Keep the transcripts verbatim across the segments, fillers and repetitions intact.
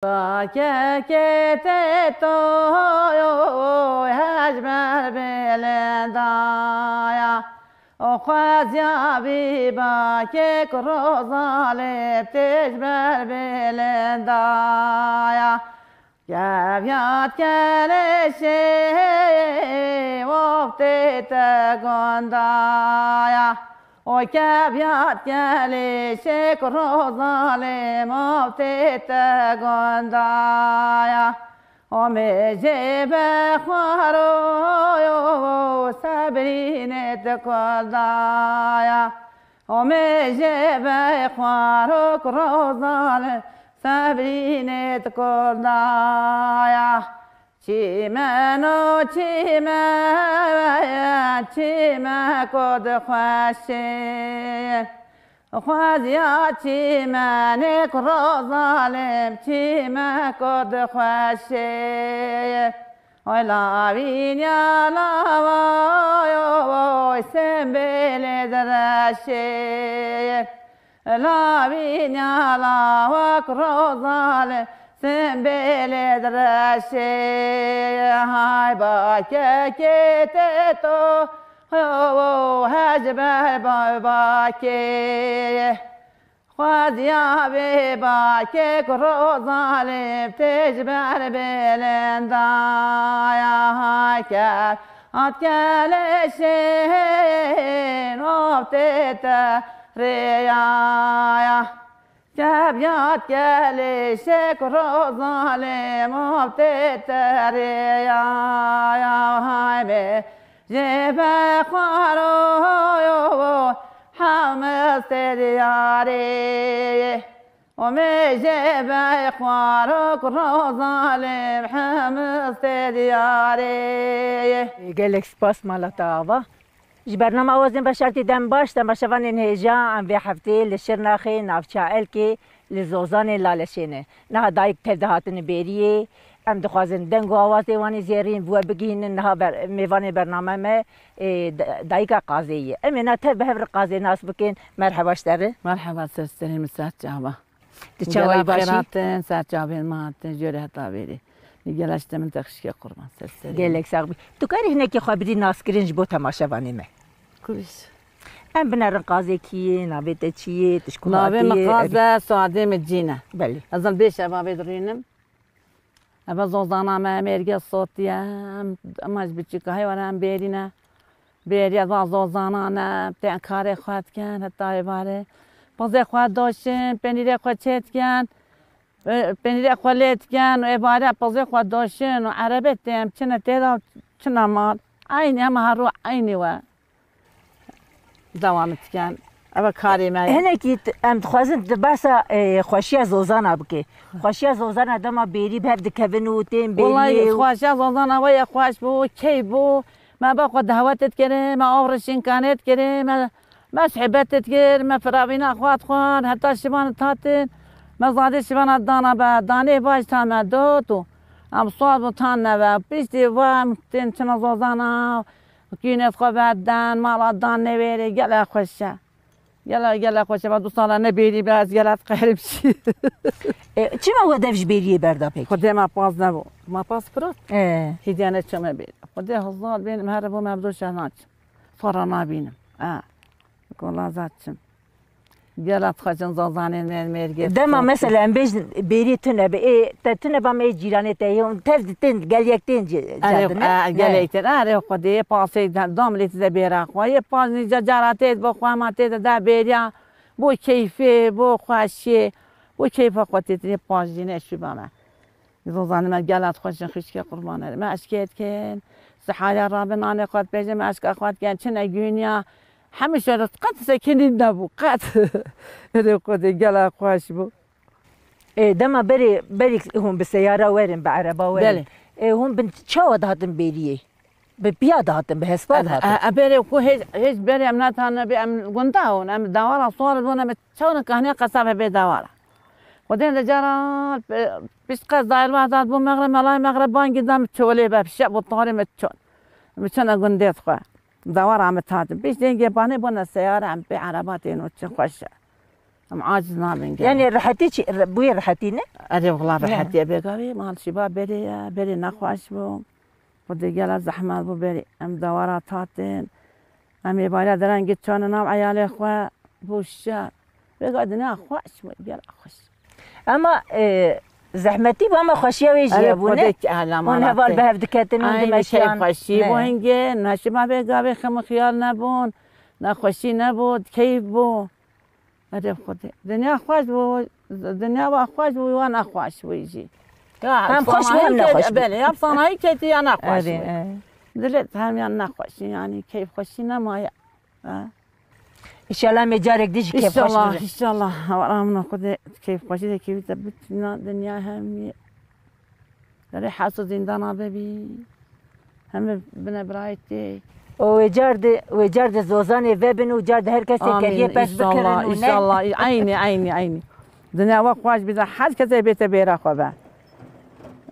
Bakekê tê to hej ber bilindaya. O xwezya bî bakek rozalê têj ber bilindaya. Kevya dikelêşê wafdê te gondaya. O kevya dikelêşê ku rozalê mafdê te gondaya. O mêjê be xwaro sebrînê te kurdaya. O mêjê be xwaro ku rozalê sebrînê te kurdaya. Çîmeno çîme, çîme ku dixweşê. Xweziya çîmenê ku rozalim çîme ku dixweşê. Oy lavînya lava, oy sembêlê direşê. Lavînya lawak rozalê sembêlê direşê. Hay bakekê tê to hej ber bakê. Xweziya vê bakê ku rozalê têj ber bilindaya. Hay ke At keleşên of tê te rêyaya. Kevya at keleşek rozalim of tê te rêyaya. Hay me jê be xwaroyo hemiz tê diyarê. Omê jê be xwarok rozalim hemiz tê diyarê. Gelek spas mala te ava. Ji bernama Awazên Beşertî dem baş, temaşevanên hêja, em vê heftê li Şirnexê, navça Elkê, li Zozanê Laleşê ne. Niha dayik tev de hatine bêriyê. Em dixwazin deng û awazê wan ê zêrîn bi we bigihînin, niha ber-, mêvanê bername me, ê, da-, dayika qazê ye. Em ê na tev bi hev re qazê nas bikin. Merheba ji te re. Merheba, serserê min, ser çava. Tu çawa yî, baş î? Xêr hatin, ser çavên me hatin, jê re heta vêrê. Li gele ji te min te xişkê qurban, serserê min. Gelek sax bî. Tu karî hinekî xwe bidî naskirin ji bo temaşevanê me? Kurîş. Em binerin qazê kî yê, navê te çi yê, tu ji ku hatî yê? Navê min Qaz e, soyadê min Cîn e. Belê. Ez li Bêşeva vê dirînim. Eve zozana me, mêrgê sotiye, em, ema ji biçûkahê were em bêrîne. Bêriye va zozana ne, tên karê xwe dikin, heta êvarê. Pizê xwe doşin, penîrê xwe çê dikin, e, penîrê xwe lê dikin û êvarê pizê xwe doşin û erebê tên, çine tê de, çine mal. Eynî, em her rû eynî we. Dewam dikin. Ev karê me ye. Hinekî t-, em dixwazin tu behsa, e, xweşiya zozana bike. Xweşiya zozana dema bêrî bi hev dikevin û tên bêriyê Wellahî û xweşiya zozana we ye xweş bû, keyf bû. Me ba xwe dehwetê dikirin, me av rişînkanê dikirin, me, me sohbetê dikir, me firavîna xwe dixwar, heta şivan dihatin. Me zadê şivana dana be, danê baş ta me dot û em saz û tan neve. Piştî ve em tên çina zozana, kînê xwe vedin, mala dan nêvêrê, gelek xweş e. Gela, gela xweş e, va du sala ne bêrî be, ez gela diqerim şî. E, çima we dev ji bêriyê berda pêk? Xwedê me paz nebû. Me paz firot. E. Hîdîya neçûme bêrî. Xwedê hizar bênim, here bo me bi du şeh naçim. Sora nabînim. E. Gola zat çim. Gela dixwecin zazanên me mêrgê. Dema mesela em bêjin bêrî tune be, ê te tune be, em ê cîranê te yê, hûn tev di tên, gel yek tên ci-, Erê, cerdin, ne? E, Ne? Gelek tên. Erê Xwedê, pasê de, dam lê tide bêra xwe. Yê pas nîca cara tê bo xwe, ma tê de, de bêriya. Bo keyfê, bo xweşiyê, bo keyfa xwe tê, tê pas jî ne şûba me. Zozanê me gela dixweşin, xişkê qurban erim. Me eşkê dikin. Sihaya rabin nanê xwe dipêjin, me eşka xwe dikin. Çine gûniya. Hemî şerî qet sekinî nebû, qet. Erê Xwedê gela xweş bû. E, dema berê, berî hûn bi seyara werin, bi ereba werin. Belê. E, hûn bin çawa dihatin bêriyê? Bi piya dihatin, bi hespa dihatin? E, e, berê ku hêj, hêj berê em netan nebê, em gunda hûn, em dawara suwar bûn, em çawin kahnê qesab hebê dawara. Xwedê de cara, e, pişt qez dair va zat bû mexreb, melay mexreb bangî da min çolê be, şe bû tarê min çon. Min çona gundê xwe. Dawara min tatin. Pişt dengê banê bûne seyara, em pê ereba tên û çi xweş e. Em aciz nabin gel. Yanî rehetî çi? Re-, bûyê rehetî ne? Erê wila Ne? rehetî ye bêgavî. Mal şîba berê ye, berê nexweş bû. Xwedê gela zehmet bû berê. Em dewara tatin. Em ê bala derengê çanin nav eyalê xwe. Bû şer. Bêga dinya xweş bû, gela xweş. Ema, e, zehmetî bû, ema xweşiya wê jî Erê hebû, ne? Xwedê ki Hûn heval bi hev diketin, hûn Eynî dimeşiyan. keyfxweşî Ne. bû hingê, neşima bê gavê xemixiyal nebûn, nexweşî nebû, keyf bû. Erê Xwedê. Dinya xweş bû, dinya wa xweş bû, wa nexweş bû jî. Ya, Hem xweş bû, hem sanayî nexweş ket-, bû. belê, ya sanayî ketî ya nexweş Erê, bû. e. Dilê hem ya nexweşî, yanî keyfxweşî nemaye. Ha? Înşallah em ê carek dî jî kêfxweş Înşallah, bibin. înşallah. Hevala min Xwedê keyfxweşî de kevî te bitîna dinya hemî. Erê hes û zîndana bibî. Hemî bine birayê tê. Û wê car de, wê car de zozanê vebin û car de her kesê Amîn, keriyê pes bikirin înşallah, û ne? înşallah. Eynî, eynî, eynî. Dinya we xweş bî de her kesê bête bêra xwe be.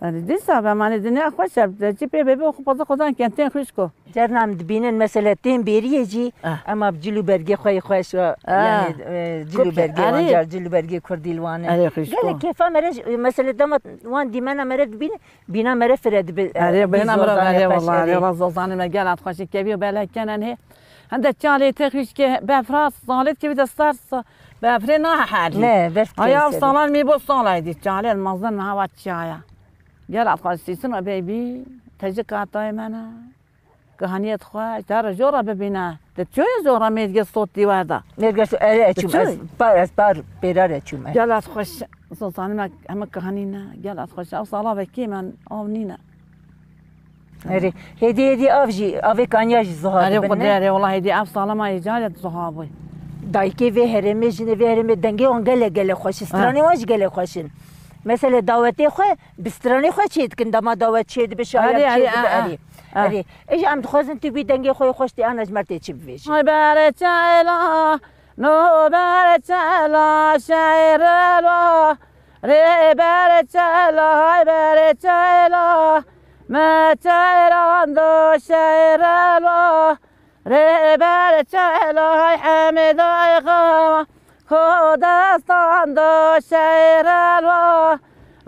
Erê dîsa be, manê dinya xweş e. Çi pê bebe xwe paza xwezan kentên xwişko. Cerna em dibînin, mesele tên bêriyê jî, Ah. ema bi cil û bergê xwe yê xweş, Ah. yanî, e, cil û Kurdî, bergê wan erê. car, cil û bergê kurdî li wan e. Erê, xwişko. Gelek kêfa me re ji, mesele dema wan dîmena me re dibîne, bîna me re fire dibe, e, Erê, bî bêhna min re zozanê erê, xweş, wela, erê. erê, wela zozanê me gel hat xweşî kevî û belek kenen hê. Hende çalê te xwişkê befra salêt kevî de sar sa-, befrê nahe herî. Ne, berf Aya kevî salan mî bo salay dî çalê mezin hava çaya. Gel hat xweşî sino baby, tecik atay mena. Kahaniyê xwe, te re jora bibîne. Te çûye jora mêrgê sotî we de? Mêrgê so-, erê, Te çûm, çûye? ez par, ez par pêra re çûm, e. Gel ez xweş, Zozanî me heme kahanî ne. Gel ez xweş, ew sala vekî me av nîne. Erê, hêdî hêdî av jî, avê kaniya jî zuha Erê dibin, Xwedê, ne? erê, wela hêdî ev sala me îcaret zuha bûy. Dayikê vê herêmê, jinê vê herêmê dengê wan gelek gelek xweş in. Ha. Stranê wan jî gelek xweş in. Mesele dawetê xwe, bi stranê xwe çê dikin, dema dawet çê dibe, şayer Erê, çê erê, dibe, a, a. erê. Ah. Erê. Ê, em dixwazin tu bî dengê xwe yê xweş tê, ana ji me tê çi bibêjî? Ay berê çela, no berê çela, şehre lo. Rê berê çela, ay berê çela. Me çeyrando şehre lo. Rê berê çela, ay hemê dayxa. Xo destan do şehre lo.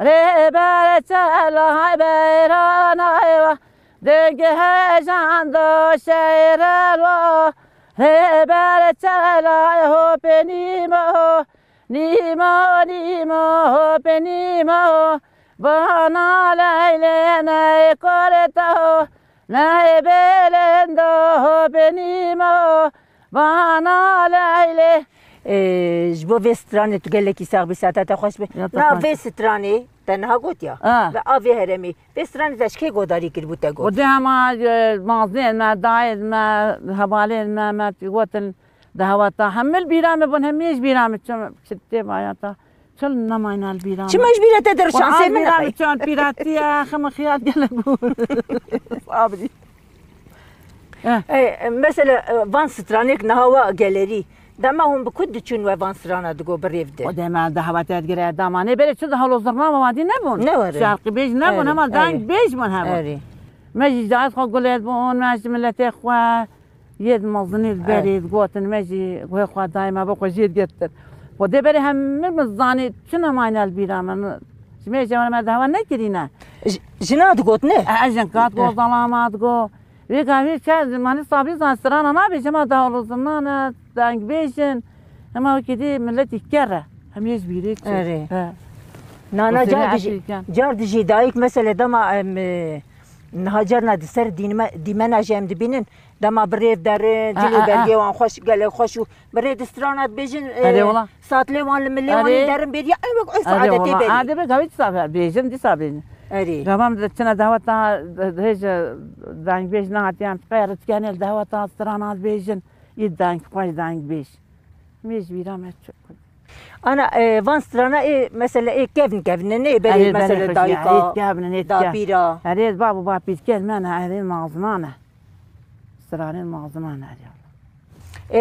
Rê berê çela, ay beyrana wa. Dengê hejan do şehre lo. Rê berê çela ho pê nîmo, nîmo, nîmo, ho pê nîmo. Bana leylê ney korê te ho, ney bêlên do ho pê nîmo. Bana leylê. Ee, ji bo vê stranê tu gelekî sax bî, saeta te xweş be. Ya te Na xweş vê be. stranê te niha got ya. Ha. Ve a vê heremê. Vê stranê te ji kê godarî kiribû te got? Xwedê hema, e, mazên me, dayên me, hevalên me, me gotin di hewata. Hemil bîra me bûn, hemî ji bîra me çim, çi tê vaya ta. Çil nemayne li bîra me. Çima ji bîra te der Wan şansê min bîra me neqey? çon pîratiye, xim xiyal gelek bû. Sabirî. Eh. E, mesela, e, van stranêk niha wa gelerî. Dema hûn bi ku diçûn we van strana digo bi rêv de? O dema de hewate digire damanê berê çi de halo zirna me wadî nebûn. Ne were? Şarkı bêj nebûn, Erê, hema deng erê. bêj bûn hebûn. Erê. Me jî dayet xwe gulet bûn, me ji miletê xwe yê di mezinî li berê Evet. digotin, me jî guhê xwe dayê me bo xwe jê digetin. Xwedê berê hemî min zanî çi nemayne li bîra me. Ji me jê me de hewa nekirîne. J-, jina digot ne? E, e, jin kat go Eh. zalama digo. Vê gavê ke manî sabî zan strana nabêje, ma dawlo zimnane, deng bêjin. Hema wekî dî miletî ker e. Hemî ji bîrê çi. Erê. He. Nana Xwedê car dijî, Efrîkan. car dijî dayik mesele dema em, e, niha carna di ser dînme-, dîmena jî em dibînin. Dema bi rêv derin, A, cil û a, a. bergê wan xweş, gelek xweş û bi rê di strana dibêjin, e, Erê wala. satlê wan li milê wan Erê. derin bêriya, ew wek urf Erê adetê wala. berî. Adê be gavê dîsa be, bêjin dîsa bêjin. Erê. Gava min de çina dehweta, de-, hêj, e, dengbêj nehatiye, em qey ritkenê li dehweta strana dibêjin, î deng xweş dengbêj. Mêj vîra me çi. Ana, e, van strana ê, mesele ê kevn kevn e, nê berê Erê, mesele berê xweş, dayika, erê kevn, erê kevn. dapîra. Erê, bab û bapîrkên me ne, erê maznan e. Stranên maznan e, erê.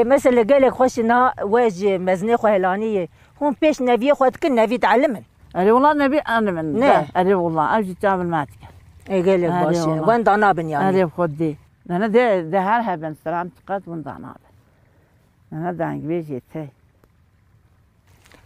E, mesele gelek xweş e, na we ji mezinê xwe helanî ye. Hûn pêş neviyê xwe dikin, nevî dielim in. Erê wala nevî elim in. Ne. Be, erê wala, ev jî çavil me dikin. E, gelek Erê baş e. wala. Wenda nabin yani. Erê xwedî. Nene de, de her hebin stran çiqas wenda nabin. Nene dengbêjê tey.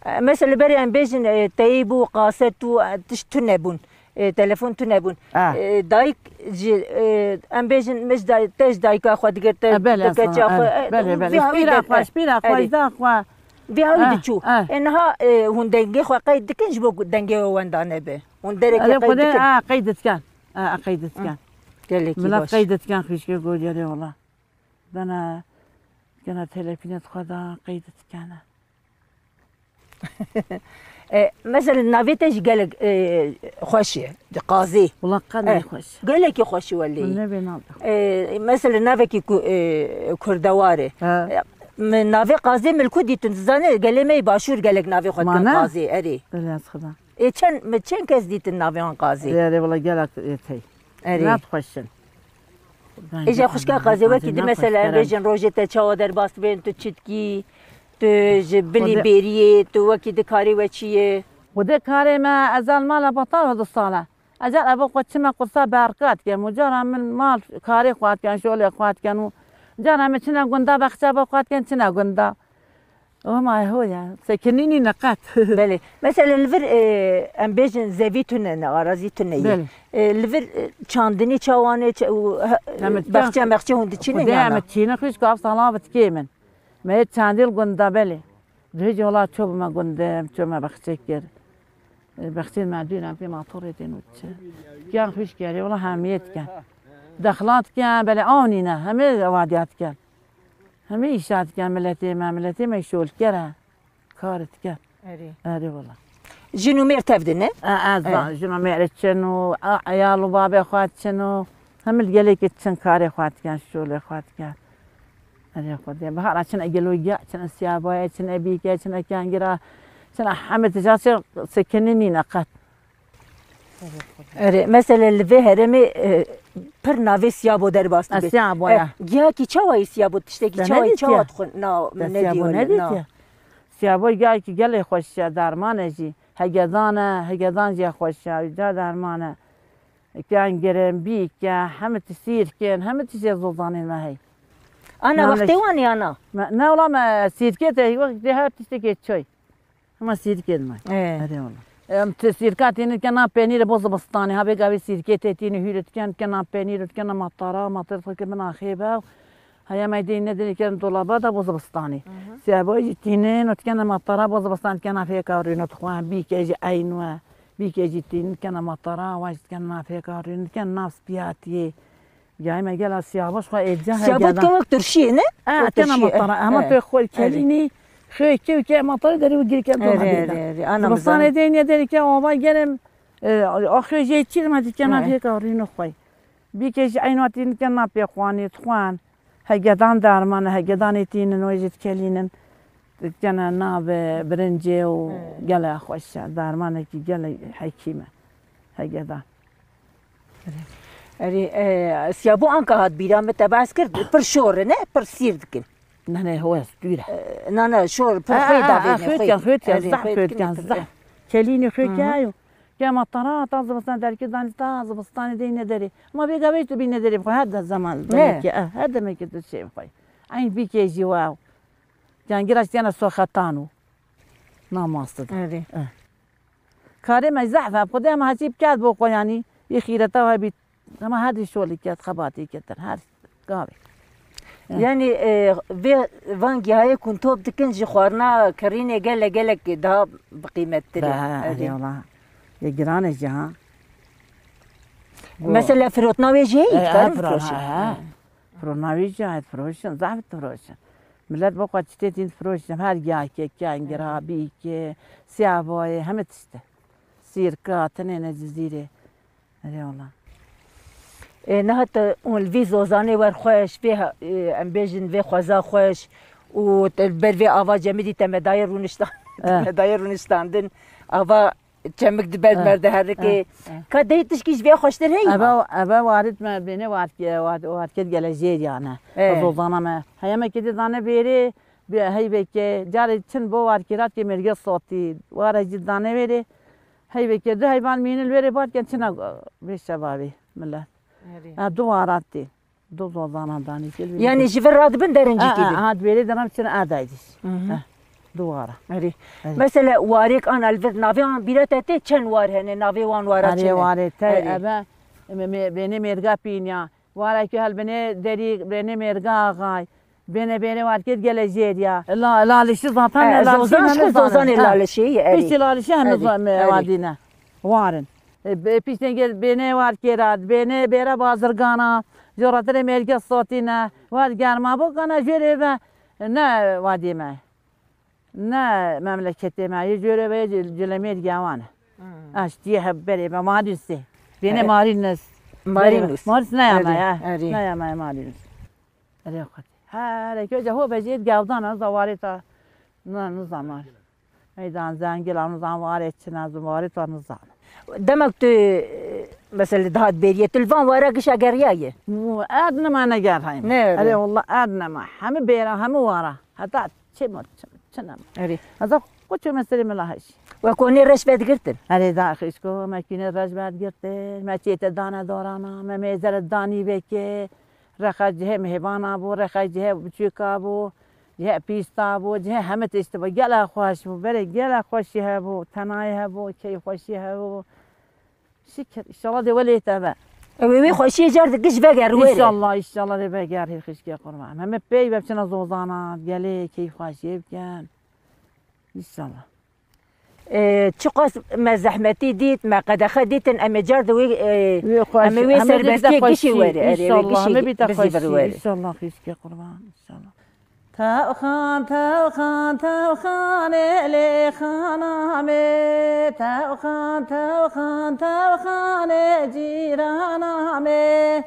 E, mesela berê em bêjin, e, teyîb û kaset û, e, tişt tune bûn. E, telefon tune bûn. Ah. E, dayik ji, e, em bêjin, min ji day-, te ji dayika xwe digirte, e, belê, te keça xwe, e, belê, belê. Vî hawî pîra xwe, pîra xwe, erê, ji da xwe. Vî hawî diçû. E, niha, e, hûn dengê xwe qeyd dikin ji bo ku dengê we wenda nebe. Hûn derekê qeyd dikin. Ha, qeyd dikin. Ha, qeyd dikin. Gelekî baş. Milet qeyd dikin xwişkê goriyerê wala. Dana, dana telefînê xwe da qeyd dikene. E, mesela navê te jî gelek, e, xweş e, qazî. Wala qe ne xweş. Gelekî xweş e welî. Min nebê navê xwe. E, mesela navekî ku, e, kurdewar e. Ha. E, min navê qazî min li ku dîtin, dizane gelê me yê başûr gelek navê xwe dikin qazî, erê. Belê ez xida. Ê çend, me çend kes dîtin navê wan qazî? Erê, erê, wala gelek ê tey. Erê. Net xweş in. Ê jê xwişka qazê wekî di mesela em bêjin rojê te çawa derbas dibên, tu çi dikî, tu ji bilî bêriyê, tu wekî di karê we çi ye? Xwedê karê me ez al mala betal du sal e. Ez car eva xwe çime qursa berqat kem û cara min mal karê xwe diken, şolê xwe diken û cara min çine gunda bexçe bo xwe diken, çine gunda. Ama ho ya, sekinî nîne qet. Belê. Mesela li vir, e, em bêjin zevî tune ne, arazî tune ye. Belê. E, li vir, e, çandinî çawan e, ça-, û, he, bexçe mexçe hûn diçînin ya na? Em çîne xwîş gav sala bitkê min. Me yê çandî li gunda belê. Dihê jî wela ço bime gundê, em ço me bexçe kir. E, bexçê me dûn em pê matorê tên û çi. Kiyan xwîş kerê, wela hemiyê diken. Dexla diken, belê aw nîne, hemê evadiya diken. Hemî îşa dikin miletê me, miletê me şolker e. Kar dikin. Erê. Erê wala. Jin û mêr tev de ne? E, ez, e, jin û mêr çin û, e, eyal û babê xwe çin û hemî gelekî çin karê xwe dikin, şolê xwe dikin. Erê Xwedê. Bihara çin e gelogiya, çin e siyabayê, çin e bîkê, çin e kengira, çin e hemî tija çi sekinî nîne qet. Erê, mesela li vê herêmê, e, pir navê siyabo derbas dibe. E, siyabo ya. E, giyakî çawa yî siyabo, tiştekî çawa yî, çawa dixwin? Na, min nedî wele, na. Siyabo giyakî gelê xweş e, derman e jî. Hegedan e, hegedan jî xweş e, ca derman e. Kengirên, bîke, hemî tişt sîrkên, hemî tişt jê zozanê me hey. Ana wextê wan ya na? Ne wela me sîrkê te, wextê her tiştekê çay. Hema sîrkê dime. Ee. Erê wala. Em ti sîrka tînin ke na penîre bo zibistanê. Ha bêga vê sîrkê tê tînin hûre diken, ke na penîre diken, na matara, matara xwe ke min axê be. Haya me dê ne dê ke dolaba da bo zibistanê. Hı hı. Siyabo jî tînin, o diken na matara bo zibistanê, diken na fêka rîno dixwe, bîke jî eyn we. Bîke jî tînin, diken na matara, wa jî diken na fêka rîno, diken na spiyatiyê. Gayê me gela siyabo xwe êca. Siyabo dike wek turşiyê ne? E, kena matara. Hema tu xwe kelînî, xwe kewke matara derî û girke dona bêda. Zibistanê dê niye derî ke ava gerem, e, axê jê çî me dikena pêka rîno xwe. Bîke jî eyna tînin kena pê xwanê, dixwan. Hegedan derman e, hegedanê tînin, wê jî dikelînin. Dikene navê birincê û gele xweş e. Dermanekî gele hekîm e. Hegedan. Erê, e, siyabo anka hat bîra min, te behs kir, pir şor in, ne? Pir sîr dikin. Ne, ne, ho ez dûr e. E, na, na, şor, pir xwê davêne, xwê dikin, xwê dikin, zehf xwê dikin, zehf. Kelînî xwê ke ayo. Ke matara ta zivistan derkê danî ta zivistanê dey nederê. Ma vêga vê tu bî nederê xwe her de zeman demekê, e, her demekê tu şê xwe. Eyn bîkê jî wa. Yangira jî tiyana soxetan û. Namaste de. Erê. E. Karê me zehf e, Xwedê em hecî biket bo xwe, yanî, yê xîreta we bît, hema her dî şolî ket, xebatî ketin, her gavê. Eh. Yanî, e, vê van gihayê ku top dikin ji xwarina kirînê gele gelek daha bi qîmettir e. Be, erê wala. Yê giran e jî ha. Mesela firotna wê jî heye, dikarin firoşin. Firotna wê jî heye, firoşin, zehf difiroşin. Milet bo xwe çitê tîn difiroşin, her giyakê, kengira, bîkê, siyavoyê, hemî tiştê. Sîrka, tinêne Cizîrê. Erê wala. E, niha te hûn li vî zozanê wer xweş, vê ha-, e, em bêjin vê xweza xweş û te li ber vê ava cemidî te me dayê rûniştan-, te me dayê rûniştandin. Ava çemik di ber mer de herikê. Ka dey tişkî ji vê xweştir heye? Eve, eve warit me bêne warkê, war-, warkê gele jêr yane. E. Zozana me. Heye me kê dane bêrê, bi heyvekê, carê çin bo warkê ratkê mêrge sotî. Ware jî dane vêrê. Heyvekê du heyvan mînin li wêrê barken çina, vê şevavê millet. Erê. Ha, du waratê. Du zozana danî kil. Yanî ji vir radibin derin cî kê. Ha, ha, dibêrê deram çin a daydîş. Hı hı. Ha. Du wara. Erê. Erê. Mesela warêk an elbet navê wan bîra te tê, çend war hene, navê wan wara çi ne? Erê warê te ebe, me, me, bênê mêrga pînya. Warekî helbinê derî, bênê mêrga axay. Bêne bênê warkêt gele jêriya. La, lalişî zaten e, lalişî zozan hene ku zozanê lalişî ye, erê. Piştî lalişî hene wadîne. Warin. E, be-, piştên gel bênê warkêra, bênê bêra bazirgana, coratirê mêrge sotîne, war germa bo kana jêrê ve ne wadî me. Ne memleketê me, yê jêrê ve yê cil-, cilemêrge wan e. Hmm. Aştiyê hep berê me, Marînsê. Bênê Marînis. Marînus. Marîns neyame ya. Erê. Neyame ya Marînus. Erê xwedê. Her eke ca ho bejêt gevdan ez da warê ta. Na, nizam ar. Meydan zengil, an nizam warê çin ez warê ta nizam. Demek tu, e, mesela dihat bêriyê, tu li van wara gişa geriyaye? Erd nema negerhayim. Ne erê? Erê wallah erd nema. Hemî bêra, hemî wara. Heta çi ma, çi, çi nema. Erê. Ez da xwe çûme serê mila heşî. We konê reş vedigirtin? Erê da xişko, me kîne reş vedigirtin. Me çête dane dorana, me mêzere danî veke. Rexa cihê mihêbana bû, rexa cihê biçûka bû, cihê pîsta bû, cihê heme tişt bû. Gela xweş bû, berê gela xweşî hebû, tenayê hebû, keyfxweşî hebû. Şikir, înşallah dê welê te be. Ew ê wê xweşiyê car digiş veger were. Înşallah, înşallah dê veger hê xişkê qurban. Heme pey ve biçine zozana, gelê keyfxweşiyê bikin. Înşallah. E, çiqas me zehmetî dît, me qedexe dîtin, em ê car di wê, e, em ê wê serbestiyê gişî were, erê, wê gişî bizî vir were. Înşallah, înşallah, xîşkê qurban, înşallah. Tewxan, tewxan, tewxanê lê xana me, tewxan, tewxan, tewxanê cîrana me.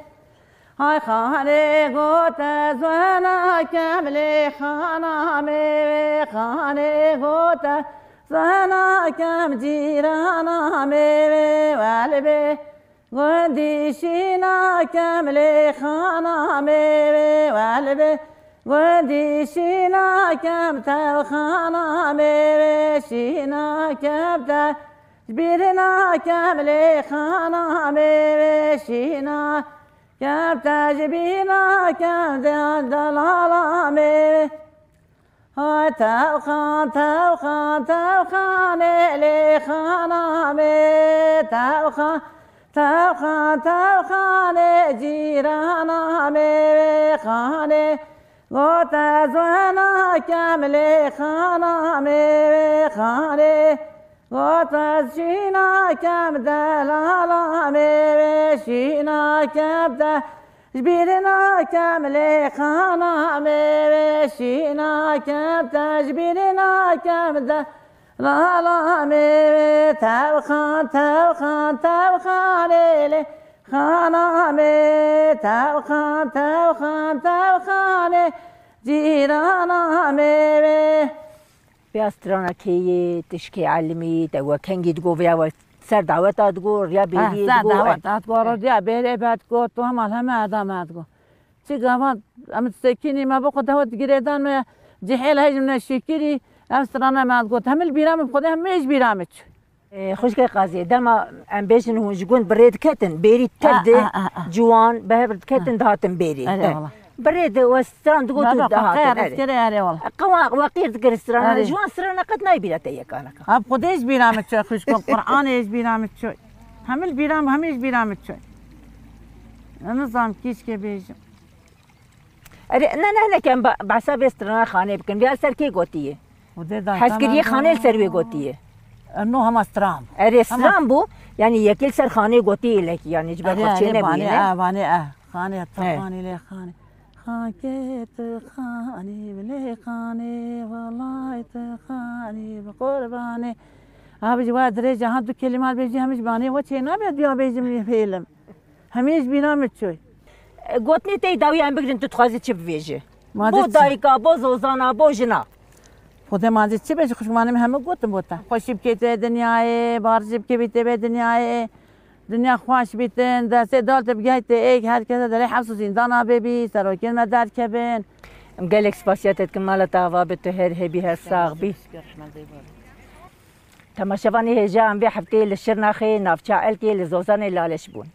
Hay xanê gote zona kem lê xana me, xanê gote zona kem cîrana me, welbê gundî şîna kem lê xana me, welbê gundî şîna kem tev xana me, şîna kem te ji bîr nakem lê xana me, şîna Kem te ji bîr nakem de delala me. Hay tewxan, tewxan, tewxanê lê xana me. Tewxan, tewxan, tewxanê cîrana me. Xanê gote zona kem lê xana me. Xanê Got ez şîna kem delala me, şîna kem te ji bîr nakem lê xana me, şîna kem te ji bîr nakem delala me, tewxan, tewxan, tewxanê lê xana me, tewxan, tewxan, tewxanê cîrana me. Vêya strana kê yê, tu ji kê elimî, te we kengî digot, vêya we ser daweta digot, riya bêriyê digot. Ser daweta digot, riya bêrê be digot, tu hemal heme eda me digot. Çi gava em disekînî me bo xwe dawet girêdan me, cihêl hej min şikirî, ev strana me digot. Hemil bîra min xwedê hemê ji bîra min çû. Ê, xwişkê Qazê, dema em bêjin hûn ji gund bi rê diketin, bêrî tev di, ciwan, bi hev diketin, dihatin bêrî. Erê wala. Bi rê di we stran digot û dihatin, erê. Qewa, we qîr dikir strana, ji wan strana qet nayê bîra te yekaneka. Ev xwedê ji bîra min çû, xwişko, Qur'anê ji bîra min çû. Hemil bîra min, hemî ji bîra min çû. Ez nizam kîşkê bêjim. Erê, ne, ne, ne, kem ba-, behsa vê strana xanê bikin. Vêya ser kê gotiye? Hezkiriyê xanê li ser wê gotiye. E, no hema stran bû. Erê, stran bû. Yanî yekê li ser xanê gotiye lekî, yanî ji ber xwe çê nebûye, ne? Erê, erê, vanê, e, vanê, e. Xanê, ta xanê lê xanê. Xakê tu xanî, lê xanê, walay tu xanî, bi qurbanê. Abi ji wa dirêj, aha du kelîma bêjî, hemî ji banê we çê nabe, diya bêjim lê fêlim. Hemî ji bîra min çûy. E, gotinê te yê dawî em bigrin, tu dixwazî çi bivêjî? Bo dayika, bo zozana, bo jina. Xwedê ma zî çi bêjî, xwişkmanê min hemû gotin bo te. Xweşî bikê te dinyayê, bar jî bikê bî te vê dinyayê. Dinya xweş bîtin, destê dal te bigehîte êk, her kese derê hefs û zîndana bêbî, serokên me derkevin. Em gelek spasiya te dikin, mala te ava be, tu her hebî, her sax bî. Temaşevanê hêja, em vê hefteyê li Şirnexê, navça Elkê, li Zozanê Laleş bûn.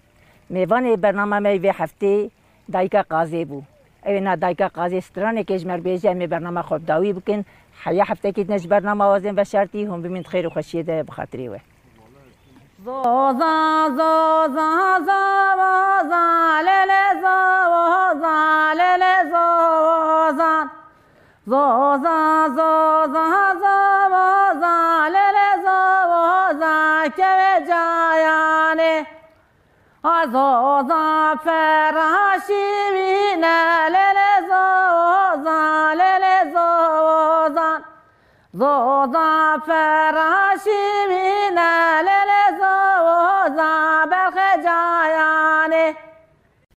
Mêvanê bernama me yê vê heftê dayika Qazê bû. Ew ê na dayika qazê stranekê ji me re bêje, em ê bernama xwe bi dawî bikin. Heya heftekî din ji bernama wazên veşartî, hûn bimîn di xêr û xweşiyê de bi xatirê we. Zozan, zozan, zovozan, lê lê zovozan, lê lê zovozan. Zozan, zozan, zovozan, lê lê zovozan, kevê cayanê. A zozan feraşî wîne, lê lê zozan, lê lê zozan. Zozan feraşî wîne, lê lê zozan, berxê cayan.